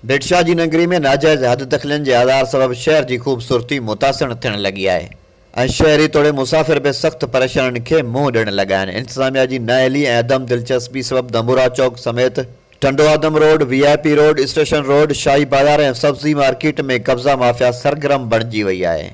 ڀٽشاهه جي نگري ۾ ناجائز حددخلين جي آزار سبب شهر جي خوبصورتي متاثر ٿيڻ لڳي آهي ۽ شهري توڙي مسافر به سخت پريشانين کي منهن ڏيڻ لڳا آهن. انتظاميا جي نااهلي ۽ عدم دلچسپي سبب دنبورا چوڪ سميت Tando Adam road, V I P road, station road, Shahi Bazaar ۽ سبزي مارڪيٽ ۾ قبضا مافيا سرگرم بڻجي وئي آهي.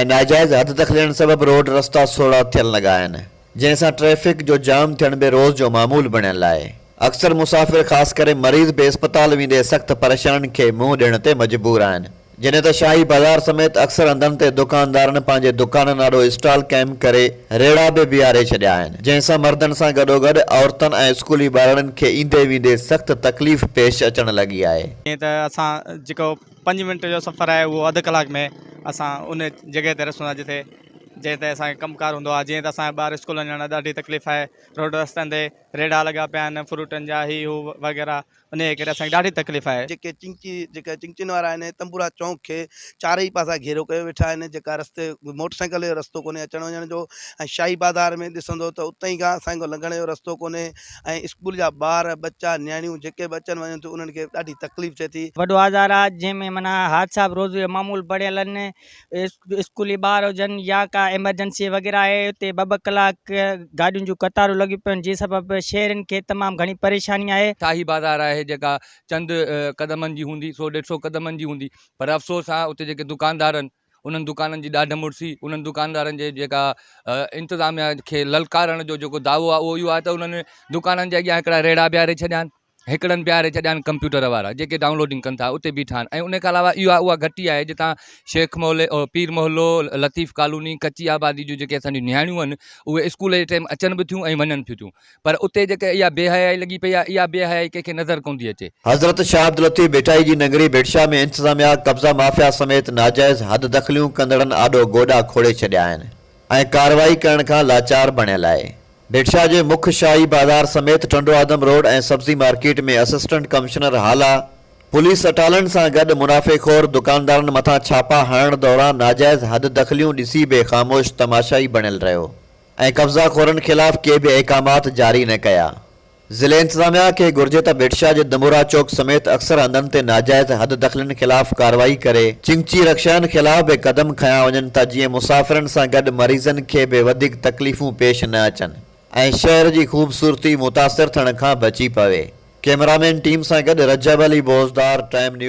۽ ناجائز حددخلين سبب روڊ رستا سوڙها ٿيل لڳا آهن، جنهن سان ٽريفڪ جو جام ٿيڻ به روز جو معمول بڻيل آهي. اڪثر مسافر خاص ڪري مريض به اسپتال ويندي سخت پريشانين کي منهن ڏيڻ تي مجبور آهن. جڏهن ته شاهي بازار سميت اڪثر هنڌن تي دڪاندارن پنهنجي دڪانن آڏو اسٽال قائم ڪري ريڙها به بيهاري ڇڏيا آهن، جنهن سان مردن سان گڏوگڏ عورتن ۽ اسڪولي ٻارڙن کي ايندي ويندي سخت تڪليف پيش اچڻ لڳي آهي. جيئن ته اسان جيڪو پنج منٽ جو سفر آهي اهو اڌ ڪلاڪ ۾ اسان ان جڳهه تي رسون ٿا جتي جنهن تي اسانکي ڪم ڪار هوندو آهي جيئن ته اسانجا ٻار اسڪول وڃڻ لاء ڏاڍي تڪليف آهي روڊ رستن تي ريڙها لڳا پيا آهن فروٽن جا هي هو وغيره ان جي ڪري اسانکي ڏاڍي تڪليف آهي. جيڪي چنگچي جيڪا چنگچين وارا آهن تنبورا چونڪ کي چارئي پاسا گهيرو ڪيو ويٺا آهن جيڪا رستي موٽر سائيڪل جو رستو ڪونهي اچڻ وڃڻ جو ۽ شاهي بازار ۾ ڏسندو ته اتي کان اسان کي لنگهڻ جو رستو ڪونهي ۽ اسڪول جا ٻار ٻچا نياڻيون جيڪي به اچن وڃن ٿيون انهن کي ڏاڍي تڪليف ٿئي ٿي. وڏو آزار آ جنهن ۾ معنيٰ حادثا به روز جو معمول بڻيل آهن اسڪولي ٻار هجن يا ڪا ايمرجنسي وغيره آهي اتي ٻه ٻه ڪلاڪ گاڏين جون قطارون لڳيون پيون آهن جنهن سبب شهرين کي تمام گهڻي پريشاني آهي. شاهي بازار آهي جيڪا چند قدمن جي هوندي سو ڏيڍ سو قدمن جي هوندي پر افسوس آ اتي جيڪي دڪاندار آهن انهن دڪانن جي ڏاڍ مڙسي، انهن دڪاندارن جي جيڪا انتظاميا کي للڪارڻ جو جيڪو دعوو آهي اهو اهو آهي ته انهن دڪانن جي اڳيان هڪڙا ريڙها بيهاري ڇڏيا آهن، هڪڙن بيهاري ڇڏيا آهن ڪمپيوٽر وارا جيڪي ڊائونلوڊنگ ڪن ٿا اتي بيٺا آهن ۽ ان کان علاوه اها اها گهٽي آهي جتان شيخ محلي پير محلو، لطيف ڪالوني، ڪچي آبادي جون جيڪي اسان جون نياڻيون آهن اهي اسڪول جي ٽيم اچن به ٿيون ۽ وڃن به ٿيون. پر اتي جيڪا اها بي حيائي لڳي پئي آهي، اها بي حيائي ڪنهن کي نظر ڪونه ٿي اچي. حضرت شاهه عبداللطيف ڀٽائي جي نگري ڀٽشاهه ۾ انتظاميا قبضا مافيا سميت ناجائز حددخليون ڪندڙن آڏو گوڏا کوڙي ڇڏيا آهن ۽ ڪارروائي ڪرڻ کان لاچار بڻيل آهي. ڀٽشاهه جي مک شاهي بازار سميت ٽنڊو آدم روڊ ۽ سبزي market ۾ assistant commissioner Hala police اٽالن سان گڏ منافعي خور دڪاندارن مٿان ڇاپا هڻڻ دوران ناجائز حددخليون ڏسي به خاموش تماشائي بڻيل رهيو. ۽ قبضا خورن خلاف ڪي به احڪامات جاري نه ڪيا. ضلعي انتظاميا کي گهرجي ته ڀٽشاهه جي دنبورا چوڪ سميت اڪثر هنڌن تي ناجائز حد دخلين خلاف ڪارروائي ڪري چنگچي رڪشائن خلاف به قدم کنيا وڃن ته جيئن مسافرن سان گڏ مريضن کي به وڌيڪ تڪليفون پيش نه اچن ۽ شهر جي خوبصورتي متاثر ٿيڻ کان بچي پوي. ڪئميرامين ٽيم سان گڏ رجب علي بوزدار، ٽائيم نيوز.